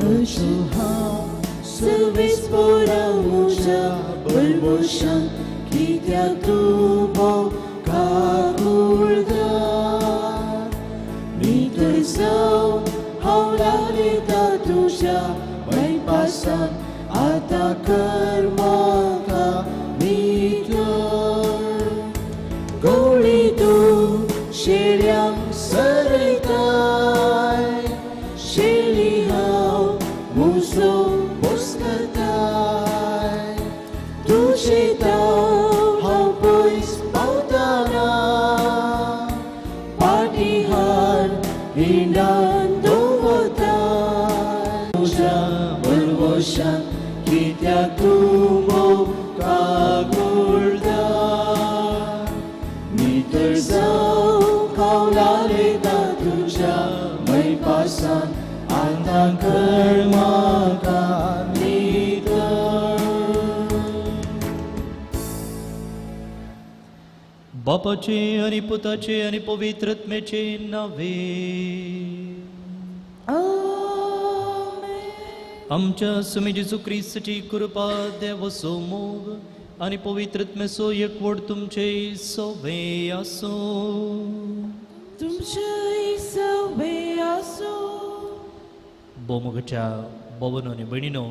अशो हांव सवेस पोरा म्हज्या बरवशान कित्याक तूं भोव काकुळदार. नितळ जाव हांव लायता तुज्या बायपासान आतां कर म्हाका नितळ. गवळी तूं शेळ्यांक सरयताय, शेळी हांव म्हजो पोस करताय. तुजे ताव हांव पयस पावतना पाटी हाड हिंडान दवरताय. म्हज्या बरवशान कित्याक तूं भोव काकुळदार. नितळ जाव हांव लायता तुज्या मैपासान आतां कर म्हाका नितळ. बापाचे आनी पुताचे आनी पवित्र आत्म्याचे नावे. आमेन. आमच्या सुमी जेजू क्रिस्ताची कृपा, देवाचो मोग आनी पवित्र आत्म्याचो एकवट तुमचे सवे आसूं. तुमचेय सवे आसूं. भोवमोगाच्या भोवनो आनी भयणीनो,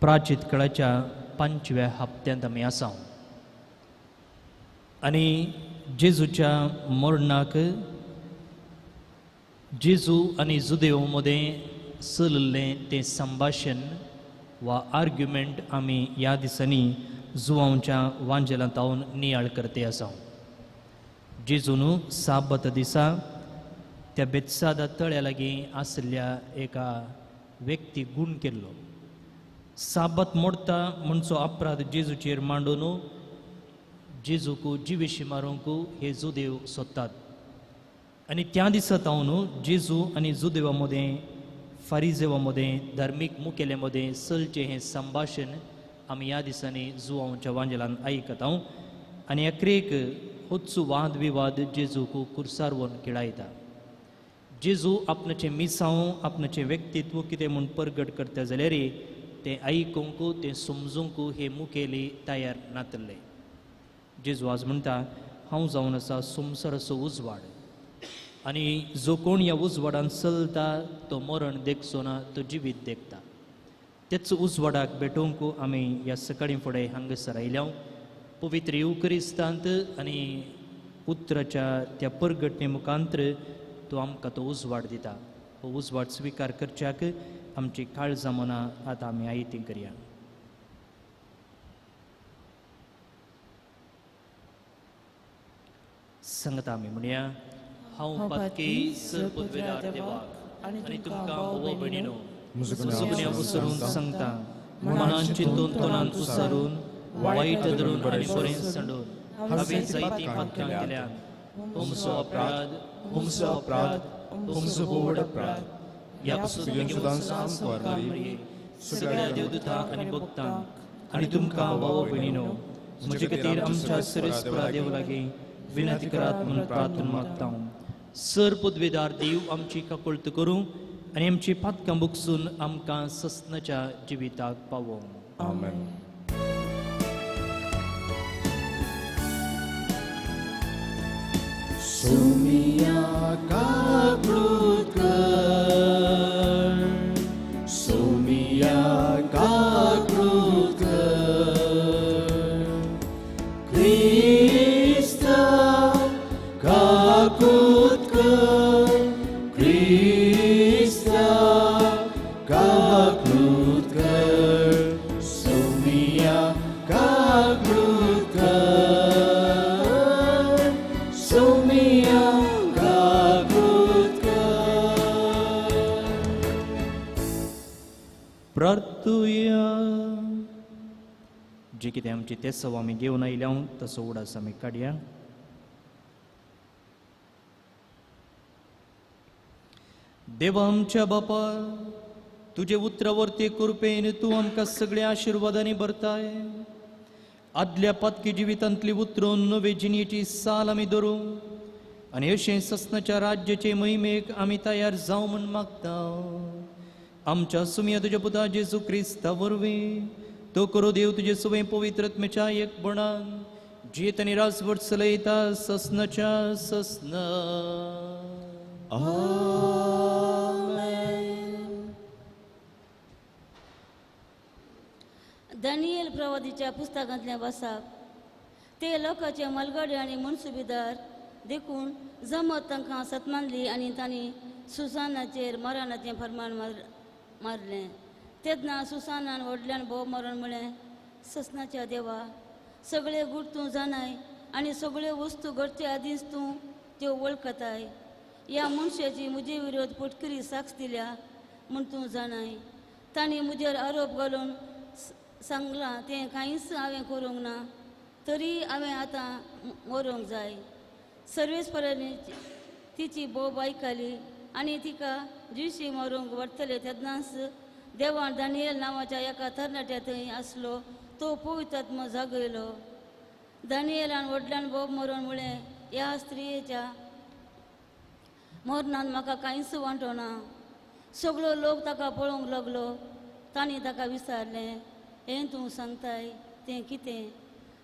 प्राचीत काळाच्या 5व्या हप्त्यांत आमी आसा आनी जेजूच्या मरणाक जेजू आनी जुदेव मदें चलिल्लें तें संभाशण वा आर्ग्युमेंट आमी ह्या दिसांनी जुवांच्या वांजेलांत नियाळ करते आसा. जेजून साबत दिसा त्या बेत्सादा तळ्या लागीं आशिल्ल्या एका व्यक्तीक गूण केल्लो. साबत मोडता म्हणचो अपराध जेजूचेर मांडून जेजूक जिवेशी मारूंक हे जुदेव सोदतात. आनी त्या दिसा तावन जेजू आनी जुदेवा मदें, फारिजेवा मदें, धार्मीक मुखेल्या मदें चलचें हें संभाशण आमी ह्या दिसांनी जुवांच्या वांजेलान आयकता. आनी अखेरेक होच वाद विवाद जेजूक कुर्सार व्हरून खेळायता. जेजू आपणाचें मिसांव, आपणाचें व्यक्तित्व कितें म्हूण परगट करता जाल्यार तें आयकूंक, तें समजूंक हे मुखेली तयार नातले. जेजू आज म्हणटा, हांव जावन आसा संवसाराचो उजवाड आनी जो कोण ह्या उजवाडान चलता तो मरण देखचो ना, तो जिवीत देखता. तेच उजवाडाक भेटोवंक आमी ह्या सकाळीं फुडें हांगासर आयल्या. पवित्र येवक्रिस्तांत आनी उतराच्या त्या परगटणे मुखांतर तो आमकां तो उजवाड दिता. हो उजवाड स्विकार करच्याक आमची काळजां मनां आतां आमी आयती करया. सांगता आमी म्हणया, हांव पातकी सर पदवेदार देवाक आनी तुमकां भाव भयणीनो म्हजो उसरून सांगता, मनान चिंतून तोंडान उसारून वायट धरून आनी बरें सांडून हांवें जायतीं पातकां केल्यात. हुमसो अपराध, हुमसो अपराध, हुमसो भोवड अपराध. ह्या पासून बेगीन सामकार मरये सगळ्या देवदूतां आनी भक्तांक आनी तुमकां भाव भयणीनो म्हजे खातीर आमच्या सरेस्परा देव लागीं विनंती करात म्हूण प्रार्थना मागता. सर पदवेदार देव आमची काकुळट करूं आनी आमची पातकां बुकसून आमकां ससनाच्या जिविताक पावोवं. आमेन. सोमिया काकुळट कर, सोमिया काकुळट कर, क्रिस्ता काकुळट कर, क्रिस्ता काकुळट कर, सोमिया काकुळट कर, सोमिया काकुळट कर. प्रार्थुया. जे कितें आमची तेसव आमी घेवन आयल्या तसो उडास आमी काडया. देवा आमच्या बापा, तुजे उतरावरती कृपेन तूं आमकां सगळ्या आशिर्वादांनी भरताय. आदल्या पातकी जिवितांतली उतरून नवे जिणेची साल आमी धरूं आनी अशें ससनाच्या राज्याचे मोहिमेक आमी तयार जावं म्हूण मागता. आमच्या सुमया तुज्या पुता जेजू क्रिस्ता वरवीं तो करो देव तुजे सुवें पवित्रत्मेच्या एकपणान जियेत आनी राजवट चलयता ससनाच्या ससना. दानियल प्रवादीच्या पुस्तकांतल्या वासाप ते लोकांचे मलगाडे आनी मनसुबेदार देखून जमत तांकां सतमानली आनी तांणी सुसानाचेर मरणाचें फरमान मारलें. तेन्ना सुसानान व्हडल्यान भोव मरण म्हळें, ससनाच्या देवा, सगळे गूट तूं जाणाय आनी सगळ्यो वस्तू घडचे आदींच तूं त्यो वळखताय. ह्या मनशाची म्हजे विरोध पोटकरी साक्ष दिल्या म्हूण तूं जाणाय. तांणी म्हजेर आरोप घालून सांगलां तें कांयच हांवें करूंक ना, तरी हांवें आतां मरूंक जाय. सर्वेस्परांनी तिची बोब आयकली आनी तिका जिशी मरूंक व्हरतले तेन्नाच देवान दानियल नांवाच्या एका तरणाट्या थंय आसलो तो पवित्रात्मा जागयलो. दानियलान व्हडल्यान बोब मरून म्हळें, ह्या स्त्रियेच्या मरणान म्हाका कांयच वांटो ना. सगळो लोक ताका पळोवंक लागलो. तांणी ताका विचारलें, हें तूं सांगताय तें कितें?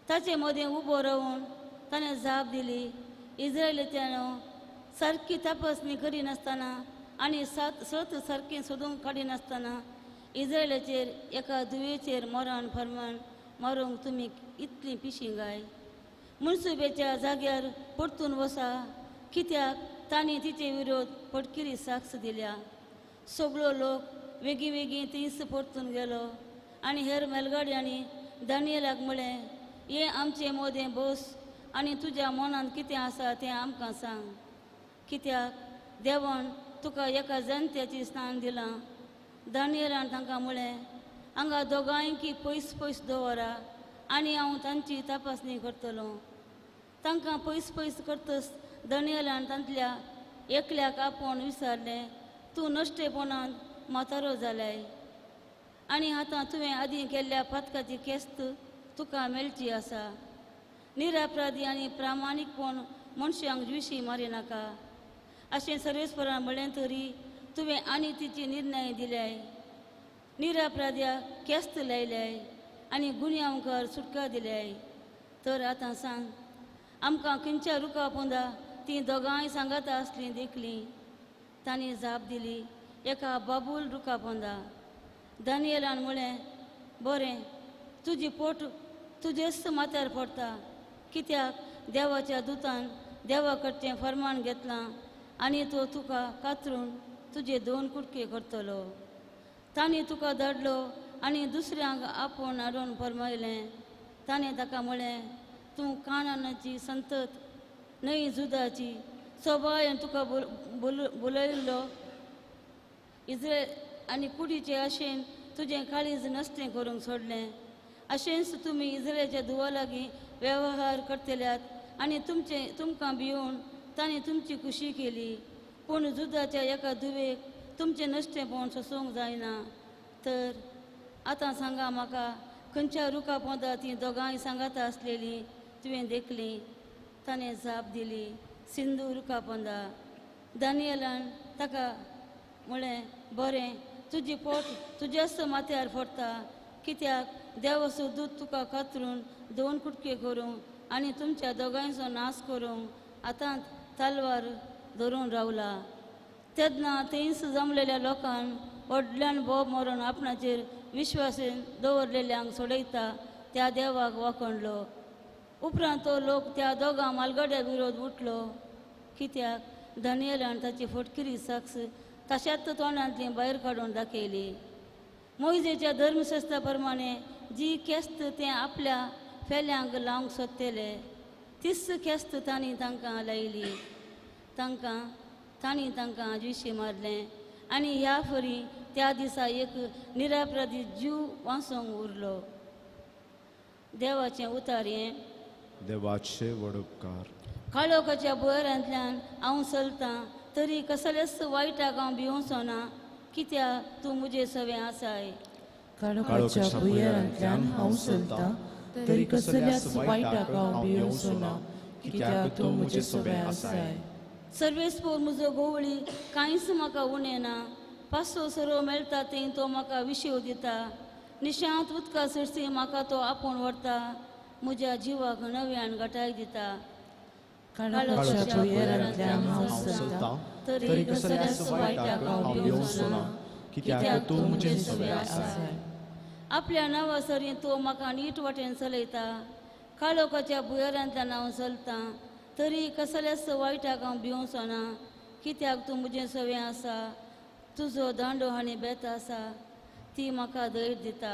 ताचे मदें उबो रावून ताणें जाप दिली, इस्रायलीच्यानो सारकी तपासणी करिनासतना आनी सत सारकें सोदूंक काडिनासतना इस्रायलाचेर एका दुयेचेर मरण फरमान मारूंक तुमी इतलीं पिशीं गाय. मनसुबेच्या जाग्यार परतून वसा, कित्याक तांणी तिचे विरोध पटकिरी साक्ष दिल्या. सगळो लोक वेगीं वेगीं थंयच परतून गेलो आनी हेर मेलगाड्यांनी दानियलाक म्हळें, ये आमचे मोदें बस आनी तुज्या मनांत कितें आसा तें आमकां सांग, कित्याक देवान तुका एका जनतेची स्थान दिलां. दानियलान तांकां म्हळें, हांगा दोगांयकी पयस पयस दवरा आनी हांव तांची तपासणी करतलो. तांकां पयस पयस करतच दानियलान तांतल्या एकल्याक आपोवन विचारलें, तूं नश्टेपणान म्हातारो जालाय आनी आतां तुवें आदीं केल्ल्या पातकाची केस्त तुका मेळची आसा. निरापराधी आनी प्रामाणीकपण मनशांक जिशी मारिनाका अशें सर्वेस्परान म्हळें तरी तुवें आनी तिची निर्णय दिल्याय, निरापराध्याक केस्त लायल्याय आनी गुन्यांवकार सुटका दिल्याय. तर आतां सांग, आमकां खंयच्या रुखा पोंदा तीं दोगांय सांगाता आसलीं देखलीं? तांणी जाप दिली, एका बाबूल रुखा पोंदा. दानियलान म्हळें, बरें, तुजी पोट तुजेच माथ्यार पडटा, कित्याक देवाच्या दुतान देवा कडचें फरमान घेतलां आनी तो तुका कातरून तुजे दोन कुटके करतलो. तांणी तुका धाडलो आनी दुसऱ्यांक आपोवन हाडून फरमायलें. ताणें ताका म्हळें, तूं कानानाची संतत न्हय जुदाची, सोबायन तुका बोलयल्लो इस्रायल आनी कुडीचे आशेन तुजें काळीज नश्टें करूंक सोडलें. अशेंच तुमी इस्रायलाच्या धुवा लागीं वेव्हार करतल्यात आनी तुमकां भियोवन तांणी तुमची खुशी केली. पूण जुदाच्या एका धुवेक तुमचें नश्टेपण सोसूंक जायना. तर आतां सांगा म्हाका, खंयच्या रुखा पोंदा तीं दोगांय सांगाता आसलेलीं तुवें देखलीं? ताणें जाप दिली, सिंधू रुखा पोंदा. दानियलान ताका म्हळें, बरें, तुजी पोट तुज्याच माथ्यार पडटा, कित्याक देवाचो दूत तुका कातरून दोन कुटके करूंक आनी तुमच्या दोगांयचो नाश करूंक आतां तलवार धरून रावला. तेन्ना थंयच जमलेल्या लोकांक व्हडल्यान बोब मरून आपणाचेर विश्वास दवरलेल्यांक सोडयता त्या देवाक वाखणलो. उपरांत तो लोक त्या दोगां मालगड्या विरोध उठलो, कित्याक दानियलान ताची फटकिरी साक्ष ताशाच तोंडांतली भायर काडून दाखयली. मोयजेच्या धर्मशास्त्रा प्रमाणे जी केस्त ते आपल्या फेल्यांक लावंक सोदतले तीच केस्त तांणी तांकां लायली. तांणी तांकां जिशी मारलें आनी ह्या फरी त्या दिसा एक निरापराधी जीव वाचोंक उरलो. देवाचें उतार हें. देवाचे व्हड उपकार. काळोखाच्या भुंयरांतल्यान हांव चलतां तरी कसलेच वायटाक हांव भिवचो ना, कित्याक तूं म्हजे सवें आसाय. काळोखाच्या भुंयरांतल्यान हांव चलतां तरी कसल्याच वायटाक हांव भिवचो ना, कित्याक तूं म्हजे सवें आसाय. सर्वेस्पोर म्हजो गोवळी, कांयच म्हाका उणें ना. पासो सरो मेळटा थंय तो म्हाका विशेव दिता. निशांत उदका सरसी म्हाका तो आपोवन व्हरता. म्हज्या जिवाक नव्यान घटाय दिता. काळोखाच्या भुंयारांतल्यान हांव चलतां तरी कसल्याच वायटाक हांव भिवचो ना, कित्याक तूं म्हजे सवें आसाय. आपल्या नांवा सरीं तो म्हाका नीट वाटेन चलयता. काळोखाच्या भुंयारांतल्यान हांव चलतां तरी कसल्याच वायटाक हांव भिवचो ना, कित्याक तूं म्हजें सवें आसा. तुजो दांडो आनी बेत आसा ती म्हाका धैर्य दिता.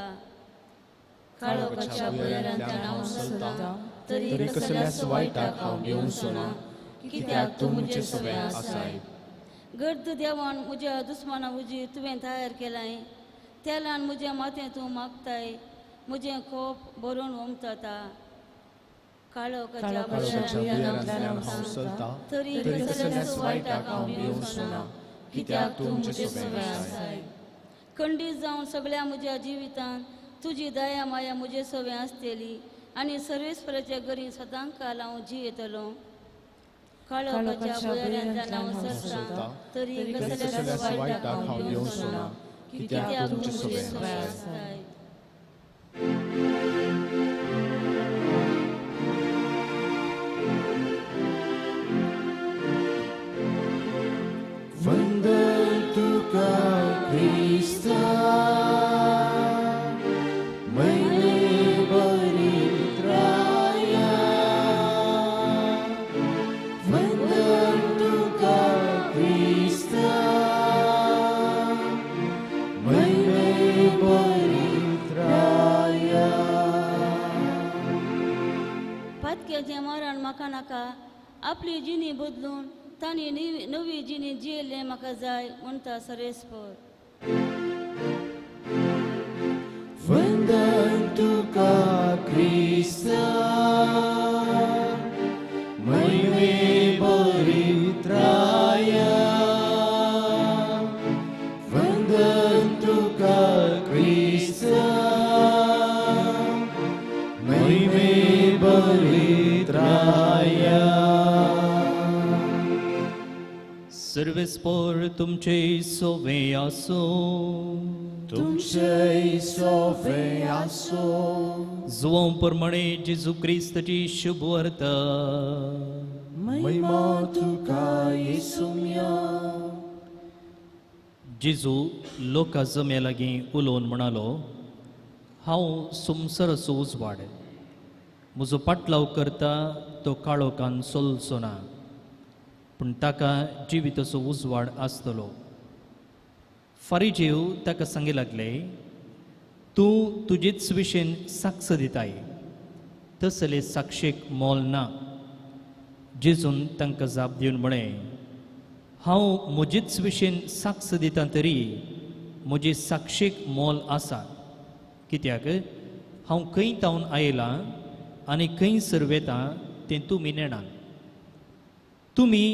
काळोखाच्या भुंयारांतल्यान हांव चलतां तरी कसल्याच वायटाक हांव भिवचो ना, कित्याक तूं म्हजें सवें आसाय. गर्द देवान म्हज्या दुस्माना उजीर तुवें तयार केलाय. तेलान म्हजें माथें तूं मागताय. म्हजें खोप भरून ओमता. काळोखाच्या भुंयारांतल्यान हांव चलतां तरी कसल्याच वायटाक हांव भिवचो ना, कित्याक तूं म्हजें सवें आसाय. खंडीत जावन सगळ्या म्हज्या जिवितांत तुजी दया माया म्हजे सवें आसतली आनी सर्वेस्पराच्या घरी सदांकाल हांव जियेतलो. काळोखाच्या भुंयारांतल्यान हांव चलतां तरी कसल्याच वायटाक हांव भिवचो ना, कित्याक तूं म्हजे सवें आसाय. वंदन तुका क्रिस्ता, मैने बरित्राया. वंदन तुका क्रिस्ता, मैने बरित्राया. पातक्याचें मरण म्हाका नाका, आपली जिणी बदलून तांणी नवी जिणी जियेल्लें म्हाका जाय म्हणटा सर्वेस्पर. वंदन तुका क्रिस्ता, मैने बरित्राया. वंदन तुका क्रिस्ता, मैने बरित्राया. सर्वेस्पर तुमचे सोवे आसो. तुमचे सोवे आसो. जुवां प्रमाणे जेजू क्रिस्ताची शुभवार्ता. महिमा तुका येसुम्या. जेजू लोका जम्या लागीं उलोवन म्हणालो, हांव संवसाराचो उजवाड. म्हजो पाटलाव करता तो काळोखान चलचो ना, पूण ताका जिविताचो उजवाड आसतलो. फारीजेव ताका सांगी लागले, तूं तुजेच विशेन साक्ष दिताय, तसले साक्षेक मोल ना. जेजून तांकां जाप दिवन म्हळें, हांव म्हजेच विशेन साक्ष दिता तरी म्हजे साक्षेक मोल आसा, कित्याक हांव खंय तावन आयलां आनी खंयसर वेता तें तुमी नेणात. तुमी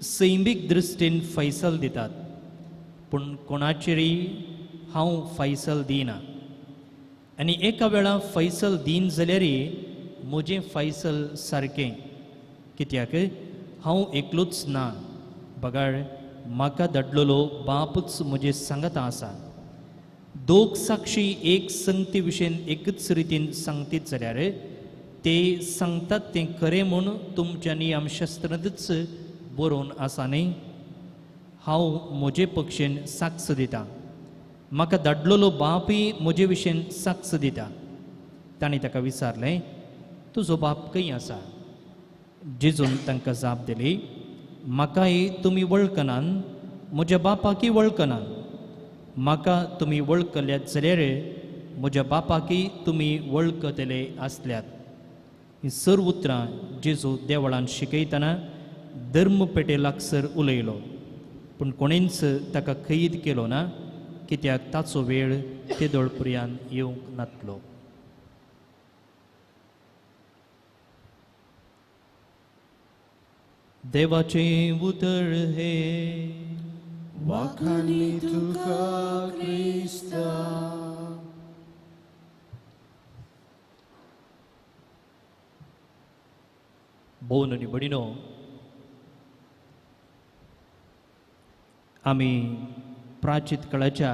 सैमीक दृश्टीन फैसल दितात, पूण कोणाचेरय हांव फैसल दिना. आनी एका वेळा फैसल दीन जाल्यारय म्हजें फैसल सारकें, कित्याक हांव एकलोच ना, बगाड म्हाका धाडलेलो बापूच म्हजें सांगता आसा. दोग साक्षी एक संगती विशयन एकच रितीन सांगतीत जाल्यार ते सांगतात तें खरें म्हूण तुमच्या नियमशास्त्रांतच बरोवन आसा न्ही. हांव म्हजे पक्षेन साक्ष दिता, म्हाका धाडलेलो बापूय म्हजे विशयन साक्ष दिता. तांणी ताका विचारलें, तुजो बाप खंय आसा? जेजून तांकां जाप दिली, म्हाकाय तुमी वळखनात, म्हज्या बापाकय वळखनात. म्हाका तुमी वळखल्यात जाल्यार म्हज्या बापाकय तुमी वळखतले आसल्यात. ही सर्व उतरां जेजू देवळान शिकयतना धर्मपेटे लागसर उलयलो, पूण कोणेंच ताका कैद केलो ना, कित्याक ताचो वेळ तेदोळपुर्यान येवंक नातलो. देवाचें उतर हे वाखाणी तुका क्रिस्ता. भोवन आनी भयणीनो, आमी प्राचीत काळाच्या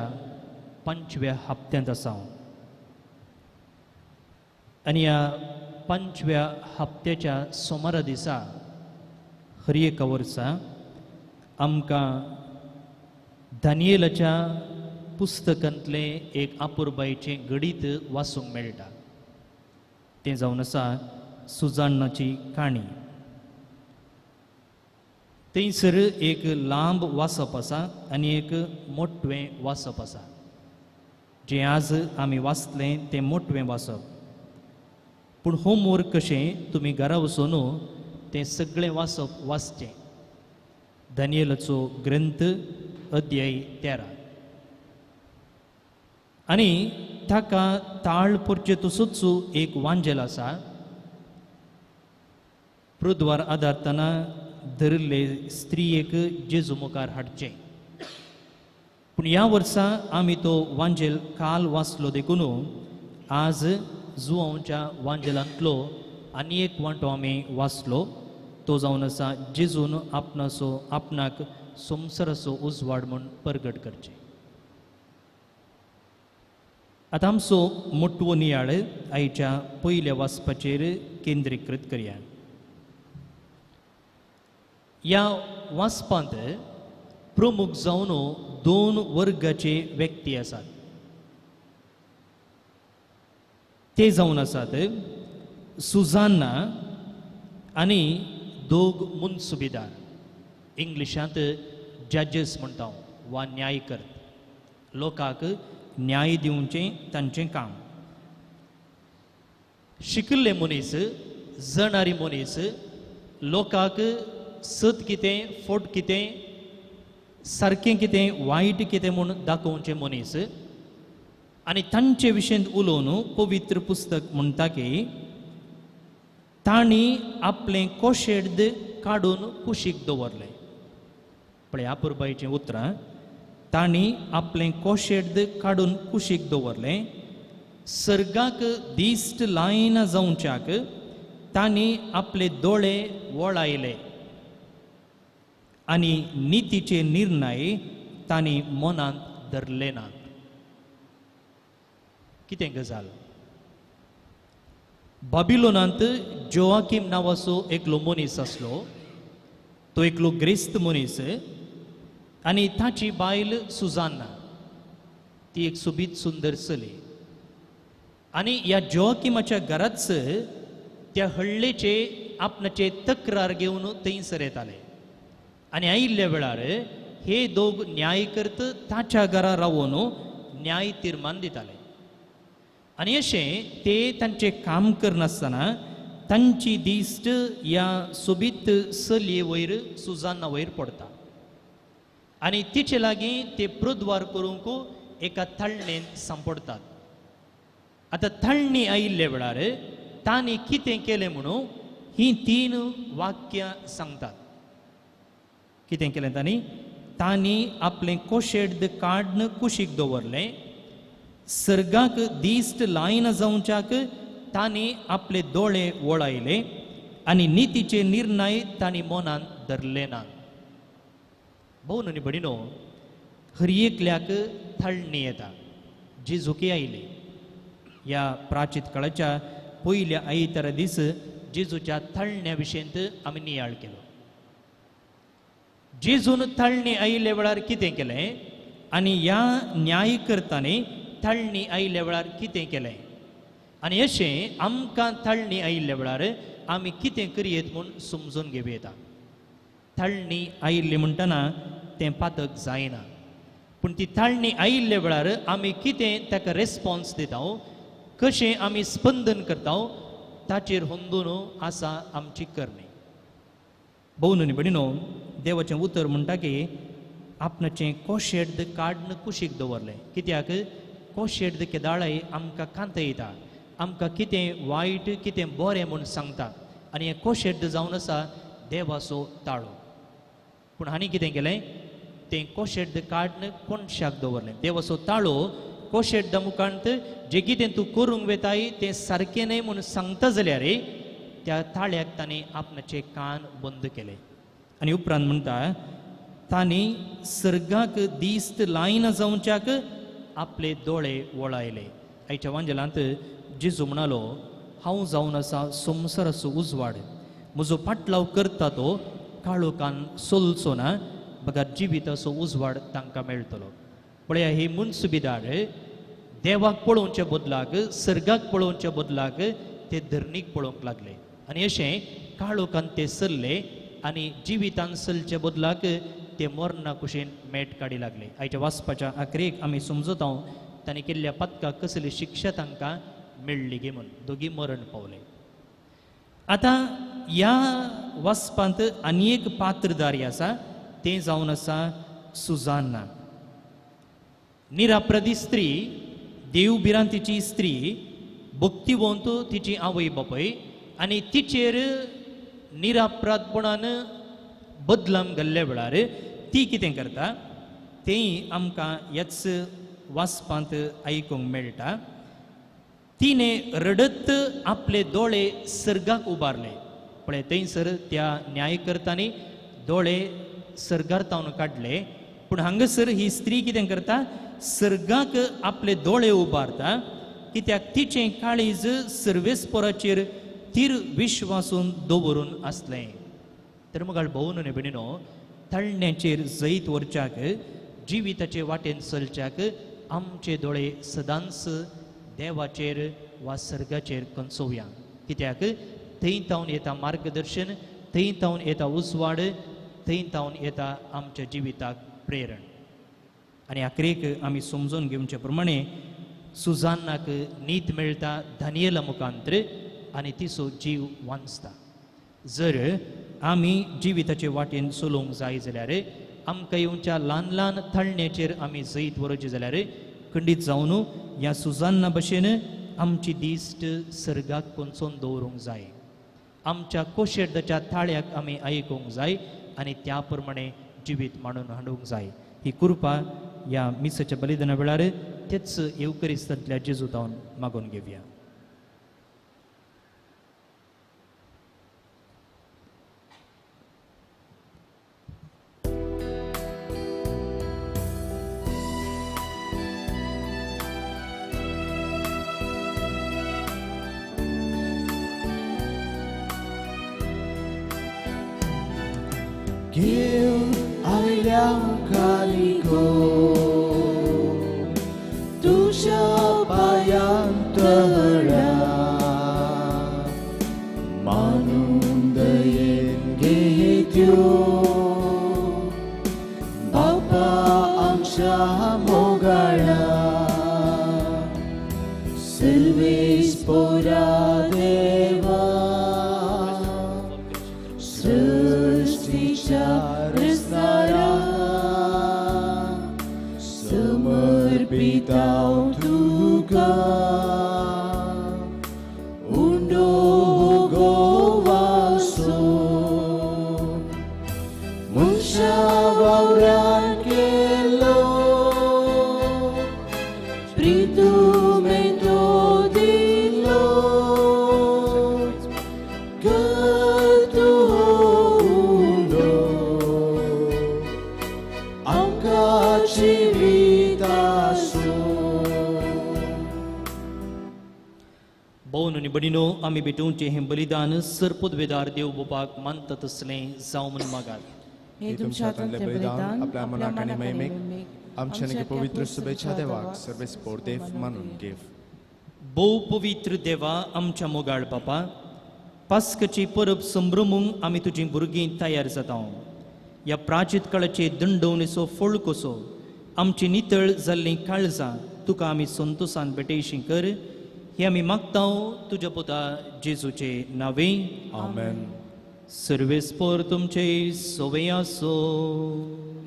5व्या हप्त्यांत आसा आनी ह्या 5व्या हप्त्याच्या सोमारा दिसा हर एका वर्सा आमकां दानियेलाच्या पुस्तकांतलें एक आपुरबायेचें गणीत वाचूंक मेळटा. तें जावन आसा सुजाण्णाची काणी. थंयसर एक लांब वाचप आसा आनी एक मोटवें वाचप आसा. जें आज आमी वाचलें तें मोटवें वाचप, पूण होमवर्क कशें तुमी घरा वचून तें सगळें वाचप वाचचें. दानियेलाचो ग्रंथ अध्याय 13 आनी ताका ताळ पोरचे तसोच एक वांजेल आसा. पृद्वार आदारतना धरिल्ले स्त्रियेक जेजू मुखार हाडचें. पूण ह्या वर्सा आमी तो वांजेल काल वाचलो देखून आज जुवांच्या वांजेलांतलो आनी एक वांटो आमी वाचलो. तो जावन आसा जेजून आपणाचो आपणाक संवसाराचो उजवाड म्हूण परगट करचें. आतां आमचो मोटवो नियाळ आयच्या पयल्या वाचपाचेर केंद्रीकृत करया. ह्या वाचपांत प्रमुख जावन 2 वर्गाचे व्यक्ती आसात. ते जावन आसात सुजान्ना आनी 2 मुनसुबीदार, इंग्लिशांत जजेस म्हणटा वा न्यायकर्त. लोकांक न्याय दिवचें तांचें काम. शिकिल्ले मनीस, जणारी मनीस, लोकांक सत कितें फोट कितें सारकें कितें वायट कितें म्हूण दाखोवचें मनीस. आनी तांचे विशयंत उलोवन पवित्र पुस्तक म्हणटा की तांणी आपलें कोशेर्द काडून कुशीक दवरलें. पळय आपुरबायचीं उतरां, तांणी आपलें कोशेर्द काडून कुशीक दवरलें. सर्गाक दिश्ट लायना जावच्याक तांणी आपले दोळे वळायले आनी नितीचे निर्णय तांणी मनांत धरले नात. कितें गजाल? बाबिलोनांत जोआकीम नांवाचो एकलो मनीस आसलो. तो एकलो ग्रेस्त मनीस आनी ताची बायल सुजान्ना, ती एक सोबीत सुंदर चली. आनी ह्या जोआकिमाच्या घराच त्या हळ्ळेचे आपणाचे तक्रार घेवन थंयसर येताले. आनी आयिल्ल्या वेळार हे दोग न्यायकर्त ताच्या घरा रावून न्याय तिर्मान दिताले. आनी अशें ते तांचें काम करनासतना तांची दिश्ट ह्या सोबीत चलये वयर सुजान्ना वयर पडटा आनी तिचे लागीं ते प्रद्वार करूंक एका थळणेन सांपडटात. आतां थळणी आयिल्ल्या वेळार तांणी कितें केलें म्हणून हीं 3 वाक्यां सांगतात. कितें केलें तांणी? तांणी आपलें कोशेर्द काडून कुशीक दवरलें. सर्गाक दिश्ट लायना जावच्याक तांणी आपले दोळे वळायले आनी नितीचे निर्णय तांणी मनांत धरले ना. भोव आनी भयणीनो, हर एकल्याक थळणी येता. जेजूकी आयली. ह्या प्राचीत काळाच्या पयल्या आयतारा दीस जेजूच्या थळण्या विशयंत आमी नियाळ केलो. जेजून थळणी आयिल्ल्या वेळार कितें केलें आनी ह्या न्यायकर्तांनी थळणी आयिल्ल्या वेळार कितें केलें आनी अशें आमकां थळणी आयिल्ल्या वेळार आमी कितें करयेत म्हूण समजून घेवं येता. थळणी आयिल्ली म्हणटना तें पातक जायना, पूण ती थळणी आयिल्ल्या वेळार आमी कितें ताका रेस्पॉन्स दिता, कशें आमी स्पंदन करता, ताचेर होंदून आसा आमची करणी. भोव आनी भयणीनो, देवाचें उतर म्हणटा की आपणाचें कोशेर्द काडून कुशीक दवरलें. कित्याक? कोशेर्द केदाळाय आमकां कांतयता, आमकां कितें वायट कितें बरें म्हूण सांगता आनी हें कोशेर्द जावन आसा देवाचो ताळो. पूण हांणी कितें केलें? तें कोशेर्द काडून कोणशाक दवरलें. देवाचो ताळो कोशेर्दा मुखांत जें कितें तूं करूंक वेताय तें सारकें न्हय म्हूण सांगता जाल्यार त्या ताळ्याक ताणें आपणाचे कान बंद केले. आनी उपरांत म्हणटा तांणी सर्गाक दिस्त लायना जावच्याक आपले दोळे वळायले. आयच्या वांजेलांत जेजू म्हणालो, हांव जावन आसा संवसाराचो उजवाड, म्हजो पाटलाव करता तो काळोखान सोलचो ना, बगर जिविताचो उजवाड तांकां मेळटलो. पळया, ही मुनसुबीदार देवाक पळोवच्या बदलाक, सर्गाक पळोवच्या बदलाक ते धरणीक पळोवंक लागले आनी अशें काळोखान ते सरले आनी जिवितान चलच्या बदलाक ते मरणा कुशीन मेट काडी लागले. आयच्या वाचपाच्या आखरेक आमी समजता तांणी केल्ल्या पातकाक कसली शिक्षा तांकां मेळ्ळी गे म्हूण दोगी मरण पावले. आतां ह्या वाचपांत आनी एक पात्रदारी आसा, तें जावन आसा सुजान्ना. निराप्रदी स्त्री, देवभिरांतीची स्त्री, भक्तिवंत तिची आवय बापूय आनी तिचेर निरापराधपणान बदलाम घाल्ल्या वेळार ती कितें करता तेंय आमकां ह्याच वाचपांत आयकूंक मेळटा. तिणें रडत आपले दोळे सर्गाक उबारले. पळय, थंयसर त्या न्यायकर्तांनी दोळे सर्गार तावन काडले, पूण हांगासर ही स्त्री कितें करता, सर्गाक आपले दोळे उबारता, कित्याक तिचें काळीज सर्वेस्पोराचेर तीर विश्वासून दवरून आसलें. तर मगाळ भोवन न्ही भयणीनो, तळण्याचेर जैत व्हरच्याक, जिविताचे वाटेन चलच्याक आमचे दोळे सदांच देवाचेर वा सर्गाचेर कंचोवया, कित्याक थंय तावन येता मार्गदर्शन, थंय तावन येता उजवाड, थंय तावन येता आमच्या जिविताक प्रेरण. आनी आखरेक आमी समजून घेवचे प्रमाणे सुजान्नाक नीत मेळटा दानियेला मुखांत्र आनी तिचो जीव वांचता. जर आमी जिविताचे वाटेन चलोवंक जाय जाल्यार, आमकां येवच्या ल्हान ल्हान थळण्याचेर आमी जैत व्हरचें जाल्यार खंडीत जावन ह्या सुजान्ना भशेन आमची दिश्ट सर्गाक कोंचोवन दवरूंक जाय, आमच्या कोशेर्दाच्या ताळ्याक आमी आयकूंक जाय आनी त्या प्रमाणे जिवीत मांडून हाडूंक जाय. ही कृपा ह्या मिसाच्या बलिदाना वेळार तेच येवकरिस्तांतल्या जेजू तावन मागून घेवया. घेवन आयल्या कालिको तुज्या पांयांत तळ्या, मानून दयेन घेत्यो बापा आमच्या मोगाळा, सर्वेस पोरा देवा, सृष्टीच्या रचणारा, समर्पिताव तुका उंडो गोवासो, मनशा वावरान केलो प्रितुमेंतो दिलो, भोवन आनी भयणीनो, आमी भेटोवचें हें बलिदान सरपदवेदार देव बापाक मानता तसलें जावं म्हूण मागात. हे तुमच्या हातांतलें बलिदान आपल्या मनाक आनी महिमेक आमच्या आनी पवित्र शुभेच्छा देवाक सर्वेस्पोर देव मानून घेव. भोव पवित्र देवा, आमच्या मोगाळ बापा, पास्काची परब संभ्रमूंक आमी तुजीं भुरगीं तयार जाता. ह्या प्राचीत काळाचे दंडवणेचो फळ कसो आमची नितळ जाल्लीं काळजां तुका आमी संतोसान भेटयशी कर, हे आमी मागता तुज्या पुता जेजूचे नांवे. आमेन. सर्वेस्पोर तुमचे सोवे आसो,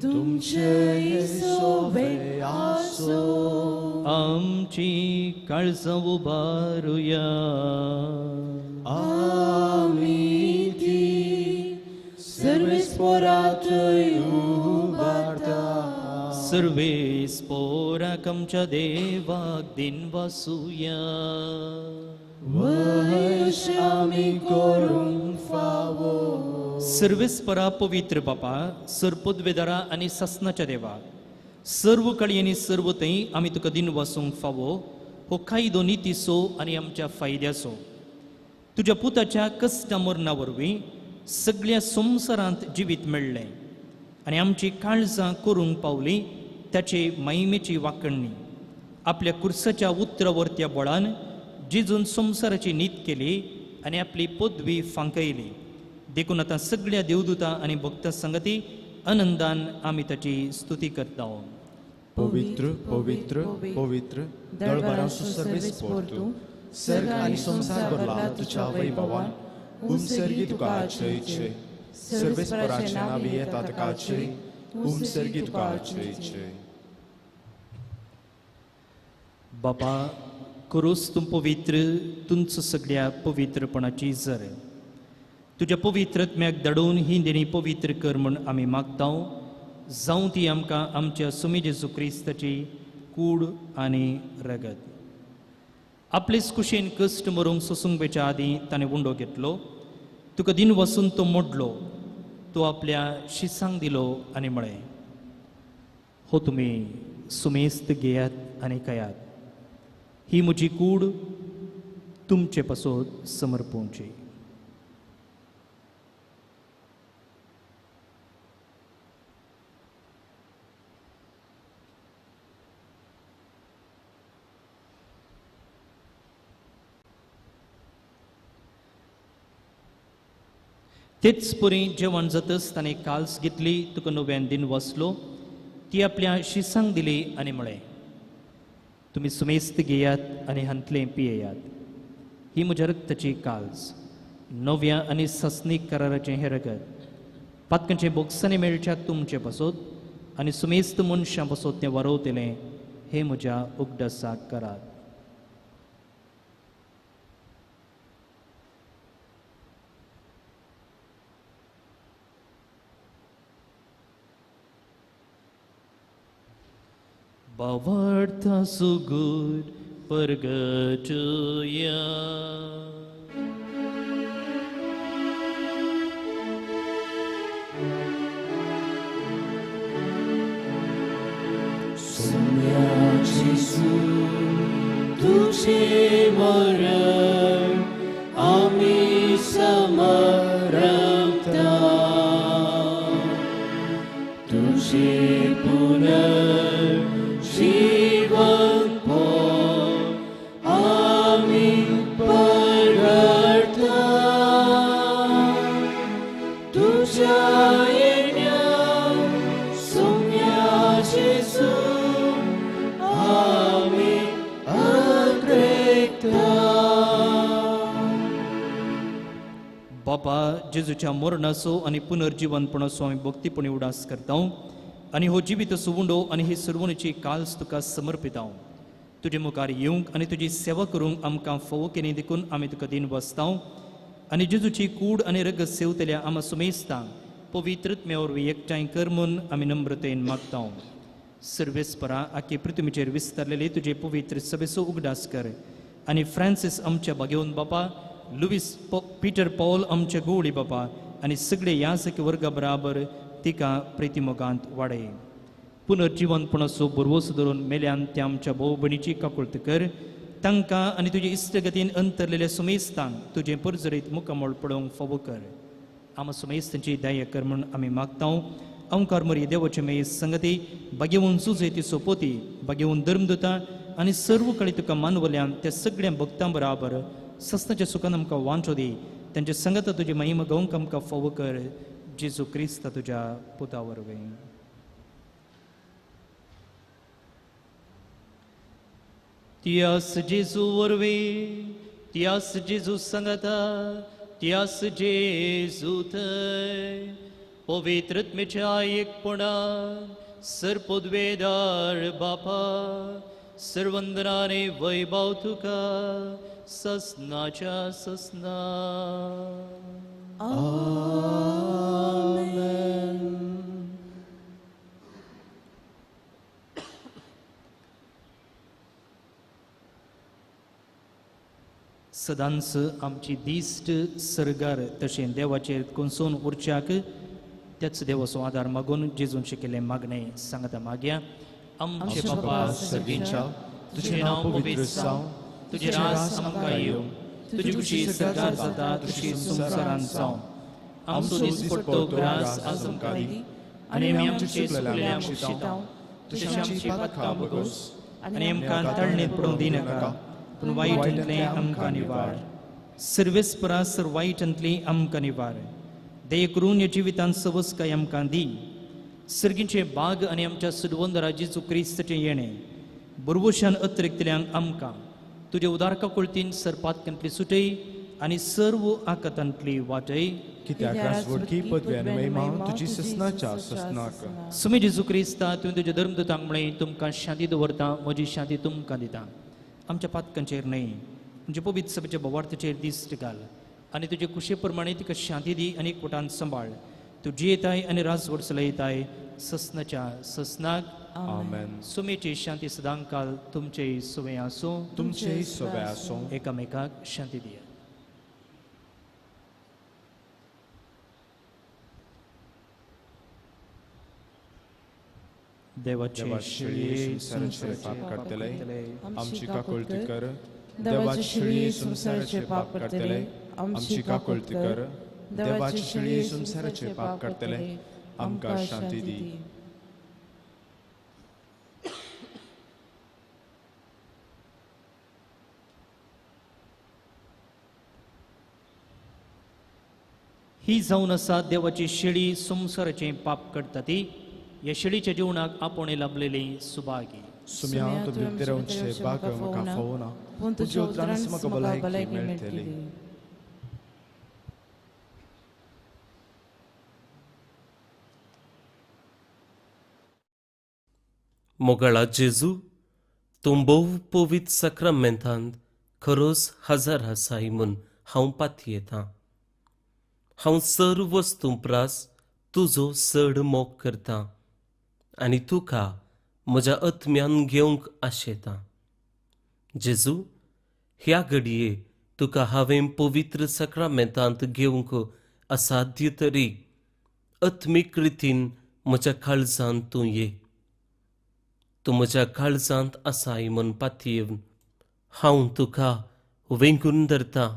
तुमचे सोवे आसो, आमची काळजां उबारुया, आमी ती सर्वेस्पोरातय उबारता. सर्वेस्पोराक आमच्या देवाक दिनवासुया, वश आमी करूंक फावो. सर्वेस्परा पवित्र बापा, सरपदवेदारा आनी सासनाच्या देवा, सर्व कळी आनी सर्व थंय आमी तुका दिन वासूंक फावो हो कायदो नितीचो आनी आमच्या फायद्याचो. तुज्या पुताच्या कश्टा मरणा वरवीं सगळ्या संवसारांत जिवीत मेळ्ळें आनी आमची काळजां करूंक पावली ताचे महिमेची वाकणणी. आपल्या कुर्साच्या उतरावरत्या बळान जेजून संवसाराची नीत केली आनी आपली पदवी फांकयली. देखून आतां सगळ्या देवदूता आनी भक्ता संगती आनंदान आमी ताची स्तुती करता. पवित्र पवित्र पवित्र दळबारांचो सर्वेस्पर तूं, सर्ग आनी संवसार भरला तुज्या वैभवान. उमसर्गी तुका आचय जय, सर्वेस्पराचे नांवी येता ताका जय, उमसर्गी तुका आचय जय. बापा, करूस तूं पवित्र, तुमचो सगळ्या पवित्रपणाची जर. तुज्या पवित्रत्म्याक धाडून ही देणी पवित्र कर म्हूण आमी मागता. जावं ती आमकां आमच्या सुमी जेजू क्रिस्ताची कूड आनी रगत. आपलेच कुशीन कश्ट मरूंक सोसूंक वेच्या आदीं ताणें उंडो घेतलो, तुका दिन वसून तो मोडलो, तो आपल्या शिसांक दिलो आनी म्हळें, हो तुमी सुमेस्त घेयात आनी खायात, ही म्हजी कूड तुमचे पासत समर्पोवची. तेच परी जेवण जातच ताणें काल्स घेतली, तुका नव्यान दिन वसलो, ती आपल्या शिसांक दिली आनी म्हळें, तुमी सुमेस्त घेयात आनी हांतलें पियेयात, ही म्हज्या रक्ताची काल्स, नव्या आनी ससनीक कराराचें हें रगत, पातकांचे बोगसांनी मेळच्या तुमचे पासत आनी सुमेस्त मनशां पासत तें वारोवतलें, हें म्हज्या उगडासाक करात. बावडता सुगूर परगटया. सोम्या जेजू तुझे मरण आमी समरपता, तुझे पुनर्जीवन आमी परगटता, तुझ्या येण्या सोम्या जेजू आमी अग्रेकता. बापा, जेजूच्या मरणाचो आनी पुनर्जीवनपणाचो आमी भक्तीपणी उडास करता आनी हो जिवीत सुवुंडो आनी ही सर्वणीची काल्स तुका समर्पिता. तुजे मुखार येवंक आनी तुजी सेवा करूंक आमकां फोव केली देखून आमी तुका दिन बसता आनी जेजूची कूड आनी रगत सेवतल्या आमा सुमेस्तांक पवित्रत्म्या वरवीं एकठांय कर म्हूण आमी नम्रतेन मागता. सर्वेस्परा, आखे पृथ्वीचेर विस्तारलेले तुजे पवित्र सभेचो उगडास कर आनी फ्रांसीस आमच्या बागेवन बापा, लुवीस पीटर पॉल आमचे गोवळी बापा आनी सगळे याजक वर्गा बराबर तिका प्रितीमोगांत वाडय. पुनर्जीवनपणाचो भरवंसो धरून मेल्यान त्या आमच्या भाव भयणीची काकुळट कर, तांकां आनी तुजे इश्टगतीन अंतरलेल्या सुमेस्तांक तुजें परजरीत मुखामळ पळोवंक फावो कर. आमा सुमेस्तांची दया कर म्हूण आमी मागता. अंकार मरी देवाचे मेय संगती बागेवन सुजय ती सोपोती बागेवन धर्मदुता आनी सर्व कळी तुका मानवल्यान त्या सगळ्या भक्तां बराबर सस्नाच्या सुखान आमकां वांचो दी. तांचे संगत तुजी महिमा गावंक आमकां फावो कर, जेजू क्रिस्त तुज्या पुता वरवीं. त्यास जेजू वरवीं, त्यास जेजू संगता, त्यास जेजू थंय पवित्रत्मेच्या एकपणान सर्पोद्वेदार बापा, सर्वंदनाने वैभव तुका ससनाच्या ससना. आमेन. सदांच आमची दिश्ट सर्गार तशें देवाचेर कोसळून उरच्याक त्याच देवाचो आदार मागून जेजून शिकिल्लें मागणें सांगता मागया. आमचे बापा सर्गीच्या, तुजें नांव पवित्र जावं, तुजें राज आमकां येवं, तुजी खुशी सर्गार जाता तशी संवसारांत जावं. आमचो दिसपट्टो ग्रास आज आमकां दी आनी आमी आमचे चुकलेल्यांक शितांव तशें आमची पातकां भोगोस आनी आमकां तळणेंत पडूंक दिनाका, पूण वायटांतलें आमकां निवार. सर्वेस्परा सर वायटांतली आमकां निवार. दया करून ह्या जिवितांत सवसकाय आमकां दी. सर्गीचे बाग आनी आमच्या सुडवंदरा जेजू क्रिस्ताचें येणें बरवशान अतिरिक्तल्यांक आमकां तुज्या उदारका कुळतीन सरपातकांतली सुटय आनी सर्व आकातांतली वाटय. कित्याक राजवटकी पदवी आनी महिमा तुजी ससनाच्या ससनाक. सुमी जेजू क्रिस्ता, तुवें तुज्या धर्मदूतांक म्हळें, तुमकां शांती दवरता, म्हजी शांती तुमकां दिता. आमच्या पातकांचेर न्हय, म्हणजे पवित्र सभेच्या बोवार्थाचेर दिश्ट घाल आनी तुजे कुशे प्रमाणे तिका शांती दी आनी एकवटान सांबाळ. तूं जियेताय आनी राजवट चलयताय ससनाच्या ससनाक. आमेन. सुमेची शांती सदांकाल तुमचेय सुवें आसूं, तुमचेय सुवें आसूं. एकामेकाक शांती दिया. देवाचे शेळये संवसाराचे पाप काडटले, आमची काकुळती कर. देवाचे शेळये संवसाराचे पाप काडटले, आमची काकुळती कर. देवाचे शेळये संवसाराचे पाप काडटले, आमकां शांती दी. ही जावन आसा देवाची शेळी संवसाराचें पाप काडटा ती. ह्या शेळीच्या जिवनाक आपोवणें लाभलेली सुभागी. सुम्या तुमी भितर बाग म्हाका फावना, पूण तुज्या उतरानच म्हाका भलायकी मेळटली. मोगाळा जेजू, तूं भोव पवित्र साक्रामेंतांत खरोच हजार आसाय म्हूण हांव पातयेतां. हांव सर्व वस्तूं प्रास तुजो चड मोग करतां आनी तुका म्हज्या आत्म्यान घेवंक आशेतां. जेजू, ह्या घडये तुका हांवें पवित्र साक्रामेंतांत घेवंक असाध्य तरी आत्मीक रितीन म्हज्या काळजांत तूं ये. तूं म्हज्या काळजांत आसाय म्हूण पातयेवन हांव तुका वेंगून धरतां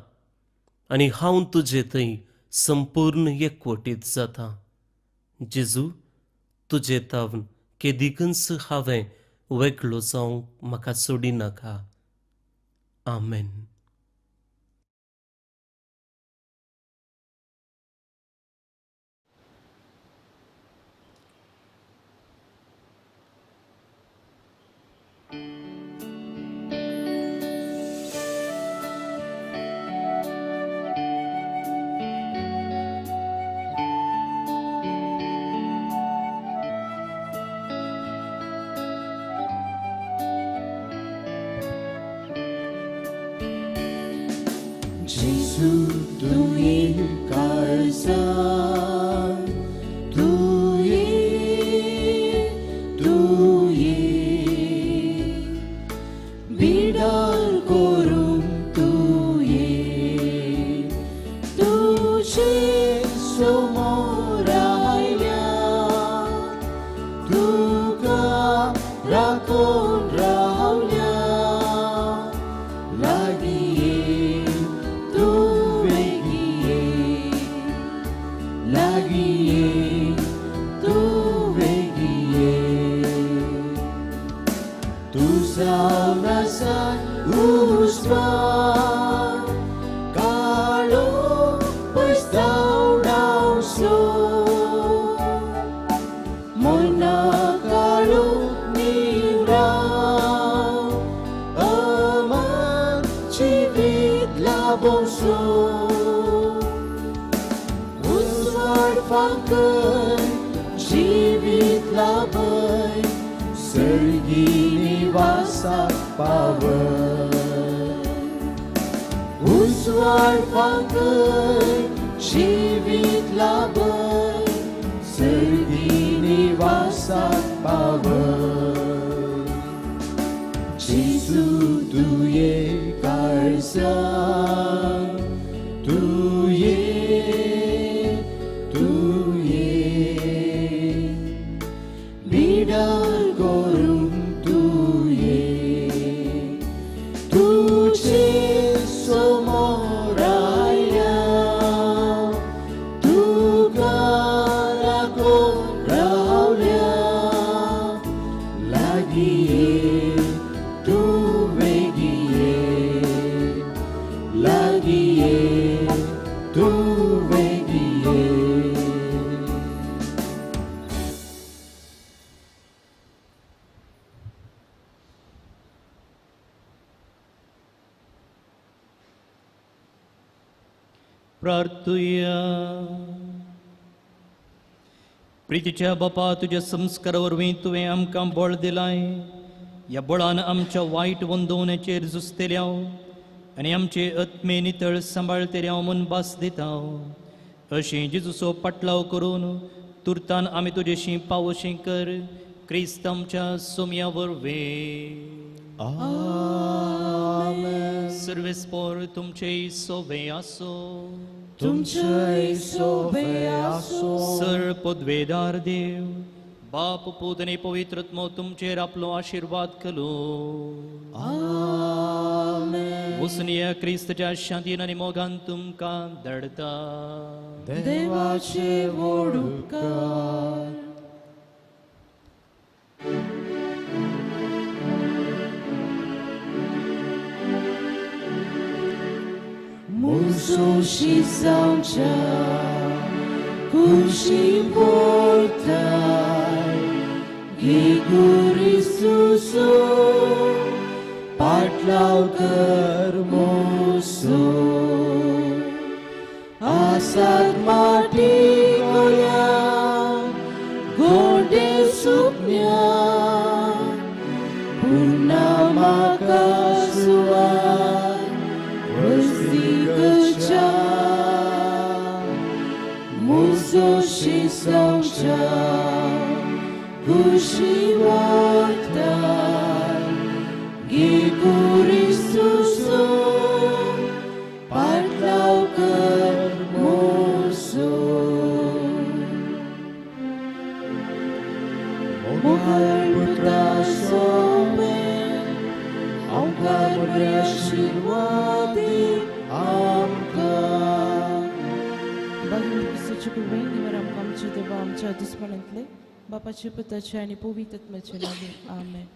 आनी हांव तुजे थंय संपूर्ण एकवटीत जाता. जेजू, तुजे तावन केदिकूच हांवें वेगळो जावंक म्हाका सोडिनाका. आमेन. Jesu, tu ye काळजांत, तूं ये, तूं ये, बिडार करून तूं ये, तुजे समोर आयल्या, तुका राखून रावल्या, लागीं ये, तूं वेगीं ये, लागीं ये, तूं वेगीं ये. तूं जावन आसा उजवाड, काळो पयस धांवडावचो, मना काळो निवराव, अमर जिवीत लाभोवचो. उजवाड फांकय जिवीत लाभय, सर्गी निवासाक पावय. उजवाड फांकय जिवीत लाभय, सर्गी निवासाक पावय. जेजू, तुये काळजांत, प्रार्थुया. प्रितीच्या बापा, तुज्या संस्कारा वरवीं तुवें आमकां बळ दिलाय. ह्या बळान आमच्या वायट वंदवण्याचेर झुजतल्या आनी आमचे आत्मे नितळ सांबाळतल्या म्हूण भास दिता. अशें जेजूचो पाटलाव करून तुर्तान आमी तुजेशी पावोशी कर, क्रिस्त आमच्या सोम्या वरवीं. आमेन. सर्वेस्पोर तुमचे सोबे आसो. तुमचे सोबे आसो. सर पदवेदार देव बाप पूत आनी पवित्र आत्मो तुमचेर आपलो आशिर्वाद कलो. आमेन. वसुनिया क्रिस्तच्या शांतीन आनी मोगान तुमकां धाडता. देवाचे व्हड उपकार. मुसोशी जावच्या कुशी पोरताय गेगुरिसुसो पाटलाव कर मोसो आसात माटी गोल्या गोंडे सुपन्या पुन्हा म्हाका सुवात वस्तीकच्या मुसोशी जावच्या कुशी वताय गेगुरिसुसो पाटलाव कर मोसो. मोगाळ पुत्रा सोमे आमकां बरे आशिर्वाद दी आमकां. बाबा क्रिस्ताचे कृपेन निवर आमकां आमच्या देवा आमच्या दुस्मानांतले बापाचे पुताचे आनी पवित्र आत्म्याचे नांवान. आमेन.